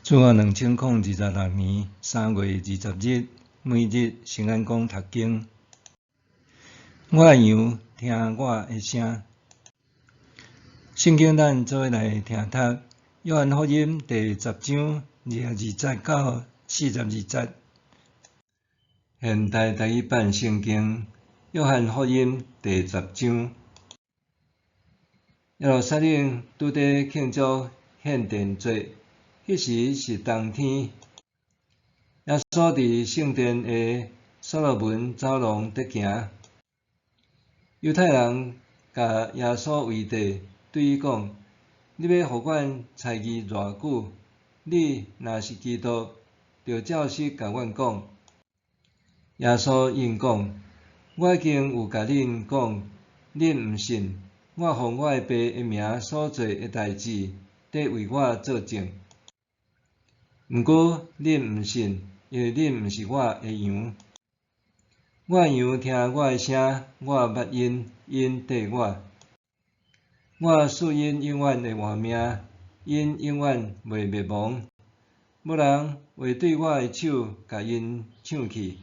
主後2026年3月20日，每日聖安講讀經。我的羊聽我的聲。聖經咱做伙來聽讀，約翰福音第十章22節到42節。現代台語版聖經，約翰福音第十章。耶路撒冷拄佇慶祝獻殿節，彼時是冬天。耶穌佇聖殿的所羅門走廊佇行，猶太人共耶穌圍綴，對伊講：你欲予阮猜疑偌久？你若是基督，就照實共阮講。耶穌應講：我已經有共恁講，恁毋信。我奉我的爸的名所做的代誌，佇為我做證。毋過恁毋信，因為恁毋是我的羊。我的羊聽我的聲，我捌𪜶，𪜶綴我。我賜𪜶永遠的活命，𪜶永遠袂滅亡。無人會對我的手共𪜶搶去。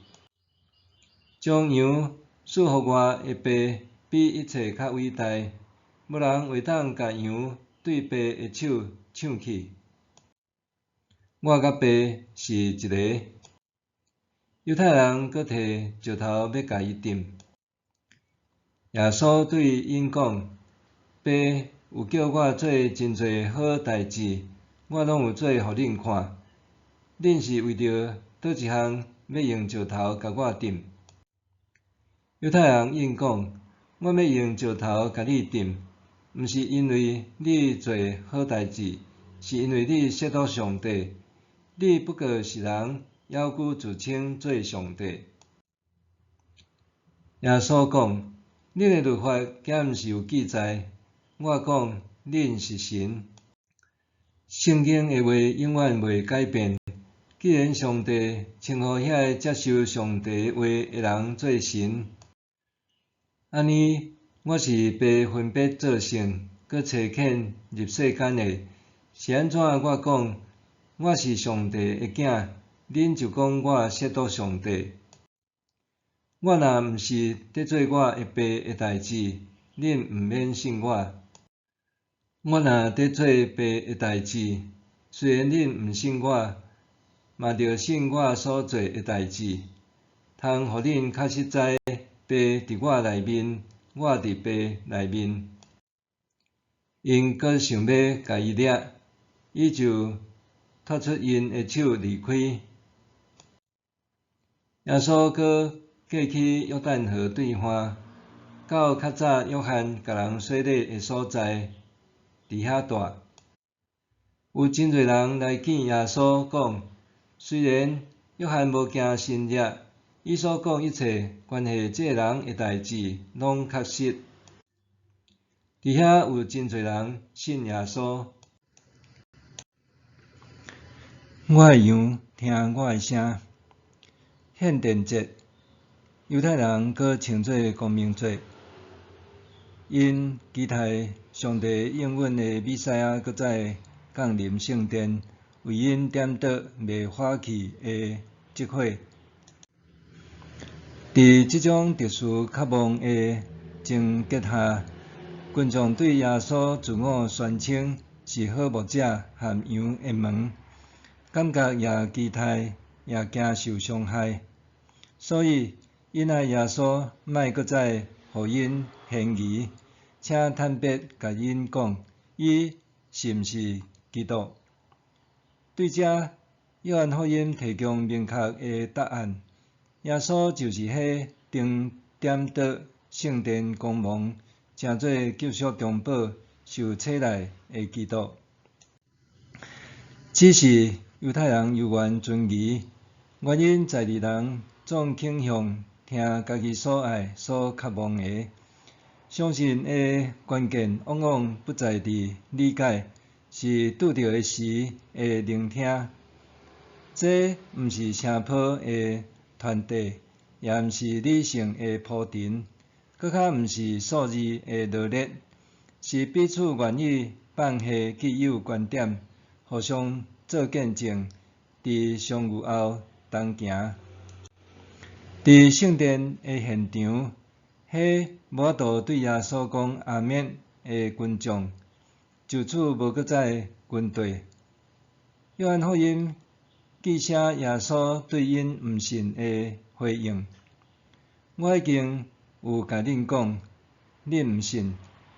將羊賜予我的爸比一切較偉大，無人會當共羊對爸的手搶去。我佮爸是一个。猶太人閣提石頭欲共伊擲。耶穌對𪜶講：爸有叫我做真濟好代誌，我攏有做予恁看。恁是為著佗一項欲用石頭共我擲？猶太人應講：阮欲用石頭共你擲，毋是因為你做好代誌，是因為你褻瀆上帝。你不過是人，猶閣自稱做上帝。耶穌講：恁的律法敢毋是有記載？我講恁是神。聖經的話永遠袂改變。既然上帝稱呼遐个接受上帝話的人做神，按呢，我是被分別做聖，閣差遣入世間的，是按怎我講我是上帝的囝，恁就講我褻瀆上帝？我若毋是佇做我的爸的代誌，恁毋免信我。我若佇做爸的代誌，雖然恁毋信我，嘛著信我所做的代誌，通予恁確實知爸佇我內面，我佇爸內面。𪜶閣想欲共伊掠，伊就脫出𪜶的手離開。耶穌閣過去約旦河對岸，到較早約翰共人洗禮的所在，佇遐蹛。有真濟人來見耶穌，講：雖然約翰無行神蹟，伊所講一切關係這个人的代誌，攏確實。佇遐有真濟人信耶穌。我的羊聽我的聲。獻殿節，猶太人閣稱做光明節，𪜶期待上帝應允的彌賽亞閣再降臨聖殿，為𪜶點著袂火去的燭火。佇這種特殊渴望的情結下，群眾對耶穌自我宣稱是好牧者和羊的門，感覺也期待，也驚受傷害，所以𪜶愛耶穌莫閣再予𪜶嫌疑，請坦白共𪜶講，伊是毋是基督？對這，約翰福音提供明確的答案：耶穌就是彼曾點著聖殿光芒，成做救贖中保、受差來的基督。只是猶太人猶原存疑，原因在佇人總傾向聽家己所愛、所渴望的。相信的關鍵往往不在佇理解，是拄著的時的聆聽。這毋是聲波的傳遞，也毋是理性的鋪陳，閣較毋是數字的羅列，是彼此願意放下既有觀點，予互相做見證，佇相遇後同行。佇聖殿的現場，彼無法度對耶穌講阿們的群眾，就此無閣再跟綴。約翰福音記寫耶穌對𪜶毋信的回應：我已經有共恁講，恁毋信。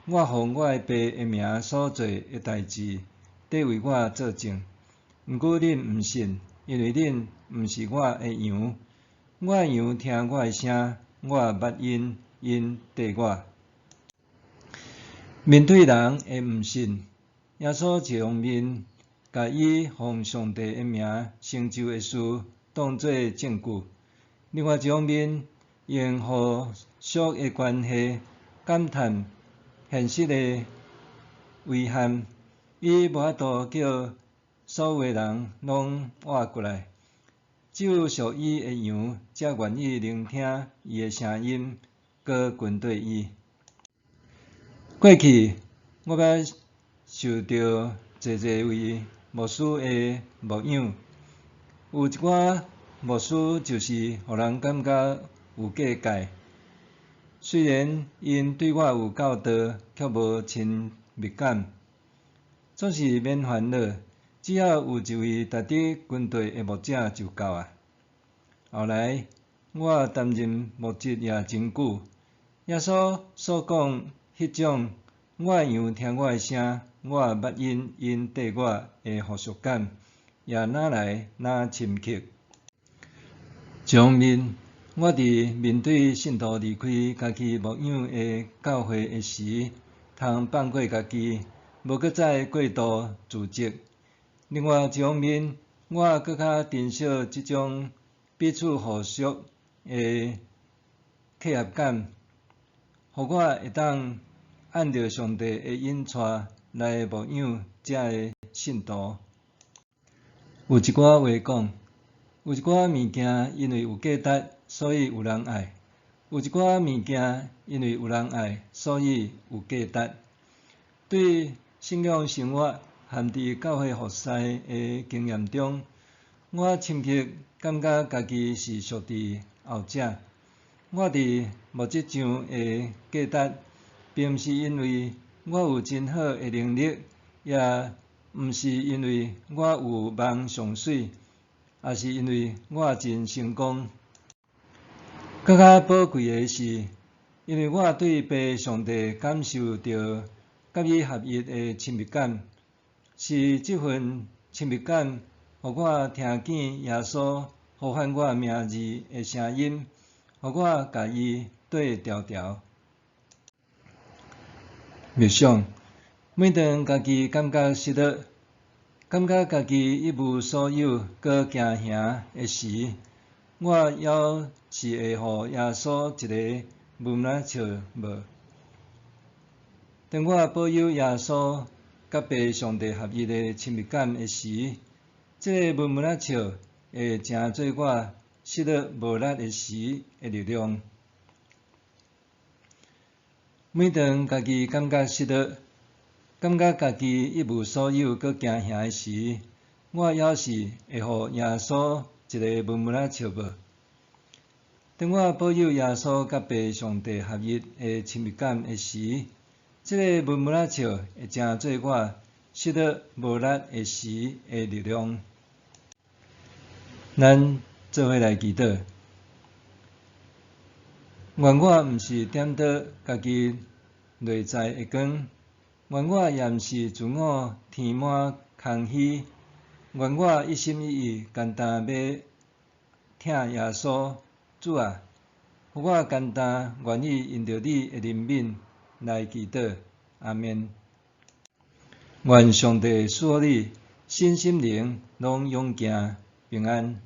我奉我的爸的名所做的代誌，佇為我作證。毋過恁毋信，因為恁毋是我的羊。我的羊聽我的聲，我捌𪜶，𪜶綴我。面對人的毋信，耶穌一方面共伊奉上帝的名成就的事當做證據，另外一方面用互相的關係感嘆現實的遺憾，伊無法度叫所有的人攏活過來，只有屬伊的羊才願意聆聽伊的聲音，閣跟綴伊。過去我捌受著濟濟位牧師的牧養，有一寡牧師就是予人感覺有隔界。雖然𪜶對我有教導，卻無親密感。總是免煩惱，只要有一位值得跟綴的牧者就夠矣。後來我擔任牧職也真久，耶穌所講彼種我的羊聽我的聲，我捌𪜶，𪜶綴我的負屬感，也愈來愈深刻。一方面，我佇面對信徒離開家己牧養的教會的時，通放過家己，無閣再過度自責。另外一方面，我閣較珍惜這種彼此互屬的契合感，予我會當按著上帝的引帶來牧養遮的信徒。有一寡話講，有一寡物件因為有價值，所以有人愛；有一寡物件因為有人愛，所以有價值。對信仰生活和佇教會服侍的經驗中，我深刻感覺家己是屬佇後者。我佇牧職上的價值，並毋是因為我有真好的能力，也毋是因為我有夢上媠，抑是因為我真成功。閣較寶貴的是，因為我對父上帝感受著佮伊合一的親密感，是這份親密感，予我聽見耶穌呼喚我名字的聲音，予我共伊綴牢牢。默想，每當家己感覺失落，感覺家己一無所有，閣驚嚇的時，我猶是會予耶穌一个悶悶仔笑無？當我保有耶穌佮父上帝合一的親密感的時，這个悶悶仔笑會成做我失落無力的時的力量。每當家己感覺失落，感覺家己一無所有，閣驚嚇的時，我猶是會予耶穌一个悶悶仔笑無？當我保有耶穌佮父上帝合一的親密感的時，這个悶悶仔笑會成做我失落無力的時的力量。咱做伙來祈禱，願我毋是點著家己內在的光，願我也毋是自我填滿空虛，願我一心一意干焦欲疼耶穌，主啊，予我干焦願意因著你的憐憫來祈禱，阿們。願上帝賜福你，身心靈攏勇健平安。